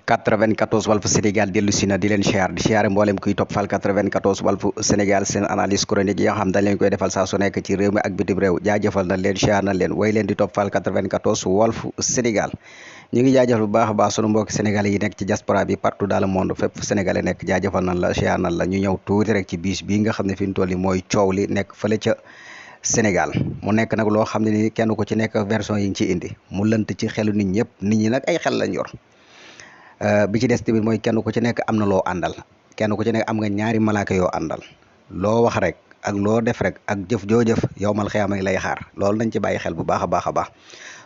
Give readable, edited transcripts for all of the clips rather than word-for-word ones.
94 Walf Sénégal dellu si na di leen siyaare mboolem kuy toppal 94 Walf Sénégal seen analyse chronique yi nga xam dañ leen koy defal saa su nekk ci réew mi ak bitim réew jaajëfal na leen siyaar na leen way leen di toppal 94 Walf Sénégal ñu ngi jaajëfal bu baax a baax sunu mbokki sénégalais yi nekk ci diaspora bi partout dans le monde fépp sénégalais nekk jaajëfal nañ la siyaar nañ la ñu ñëw tuuti rek ci biis bii nga xam ne fi mu toll nii mooy coow li nekk fële ca Sénégal mu nekk nag loo xam ne ni kenn ku ci nekk version yi ngi ci indi mu lënt ci xelu nit ñëpp nit ñi nag ay xel lañ yor bi ci des tamit mooy kenn ku ci nekk am na loo àndal kenn ku ci nekk am nga ñaari malaaka yoo àndal loo wax rek ak loo def rek ak jëf joo jëf yowmal xiyaama lay xaar loolu nañ ci bàyyi xel bu baax a baax a baax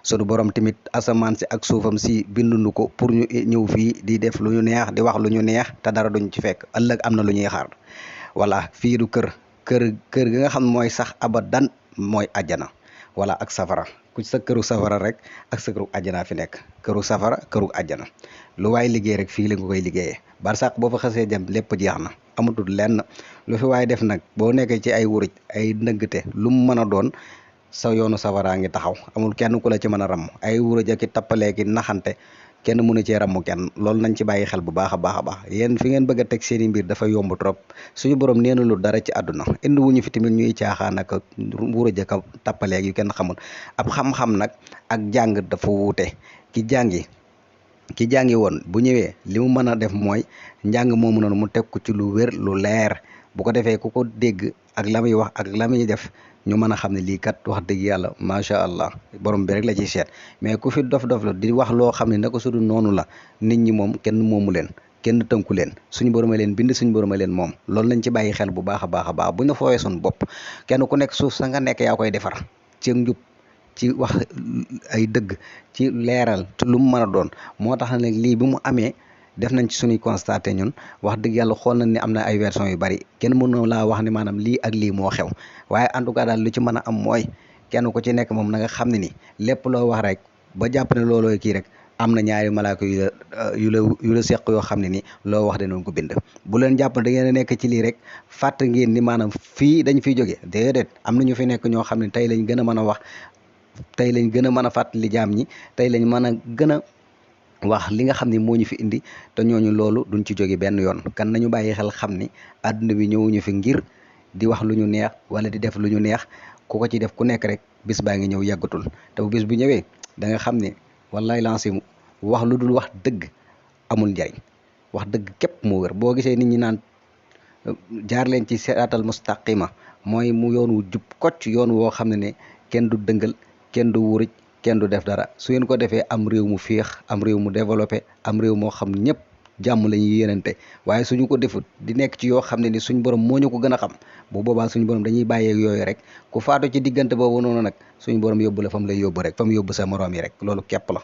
sunu borom tamit asamaan si ak suufam si binduñu ko pour ñu ñëw fii di def lu ñu neex di wax lu ñu neex te dara duñ ci fekk ëllëg am na lu ñuy xaar voilà fii du kër gi nga xam mooy sax abadan mooy àjjana wala ak safara ku sa këru safara rek ak sa këru àjjana fi nekk këru safara këru àjjana lu waay liggéey rek fii la nga koy liggéeyee barsàq boo fa xasee dem lépp jeex na amatul lenn lu fi waay def nag boo nekkee ci ay wuruj ay ndëggte lu mu mën a doon sa yoonu safaraa ngi taxaw amul kenn ku la ci mën a ramm ay wuruj ak i tappalee ki naxante kenn mënu cee ramm kenn loolu nañ ci bàyyi xel bu baax a baax a baax yéen fi ngeen bëgg a teg seen i mbir dafa yomb trop suñu borom nee na lu dara ci àdduna indi wuñu fi tamit ñuy caaxaan ak wuruj ak tappaleeg yu kenn xamul ab xam-xam nag ak jàng dafa wuute ki jàngi woon bu ñëwee li mu mën a def mooy njàng moomu noonu mu teg ko ci lu wér lu leer bu ko defee ku ko dégg ak la muy wax ak la muy def ñu mën a xam ne lii kat wax dëgg yàlla macha allah borom bi rek la ci seet mais ku fi dof la di wax loo xam ne naka su dul noonu la nit ñi moom kenn moomu leen kenn tënku leen suñu borom a leen bind suñu borom a leen moom loolu lañ ci bàyyi xel bu baax a baax a baax bu ñu foowee suñu bopp kenn ku nekk suuf sa nga nekk yaa koy defar ci njub ci wax ay dëgg ci leeral te lu mu mën a doon moo tax nag lii bi mu amee def nañ ci suñuy constaté ñun wax dëgg yàlla xool nañ ne am na ay version yu bari kenn mënu laa wax ne maanaam lii ak lii moo xew waaye en tout cas daal lu ci mën a am mooy kenn ku ci nekk moom na nga xam ne ni lépp loo wax rek ba jàpp ne looloo kii rek am na ñaari malaaka yu la seq yoo xam ne ni loo wax danañ ko bind bu leen jàpp da ngeen a nekk ci lii rek fàtt ngeen ni maanaam fii dañ fiy jóge déedéet am na ñu fi nekk ñoo xam ne tey lañ gën a mën a wax tey lañ gën a mën a fàttali jaam ñi tey lañ mën a gën a wax li nga xam ne moo ñu fi indi te ñooñu loolu duñ ci jóge benn yoon kan nañu bàyyi xel xam ni àdduna bi ñëwuñu fi ngir di wax lu ñu neex wala di def lu ñu neex ku ko ci def ku nekk rek bis baa ngi ñëw yàggatul te bu bis bu ñëwee da nga xam ne wallaay lancé mu wax lu dul wax dëgg amul njariñ wax dëgg képp moo wër boo gisee nit ñi naan jaar leen ci siraatal mustaqima mooy mu yoon wu jub kocc yoon woo xam ne kenn du dëngal kenn du wuruj kenn du def dara su ngeen ko defee am réew mu féex am réew mu développé am réew moo xam ñëpp jàmm la ñuy yéenante waaye suñu ko defut di nekk ci yoo xam ne ni suñ borom moo ñu ko gën a xam bu boobaa suñu borom dañuy bàyyeeg yooyu rek ku faatu ci diggante boobu noonu nag suñu borom yóbbu la fa mu lay yóbbu rek fa mu yóbbu sa moroom yi rek loolu képp la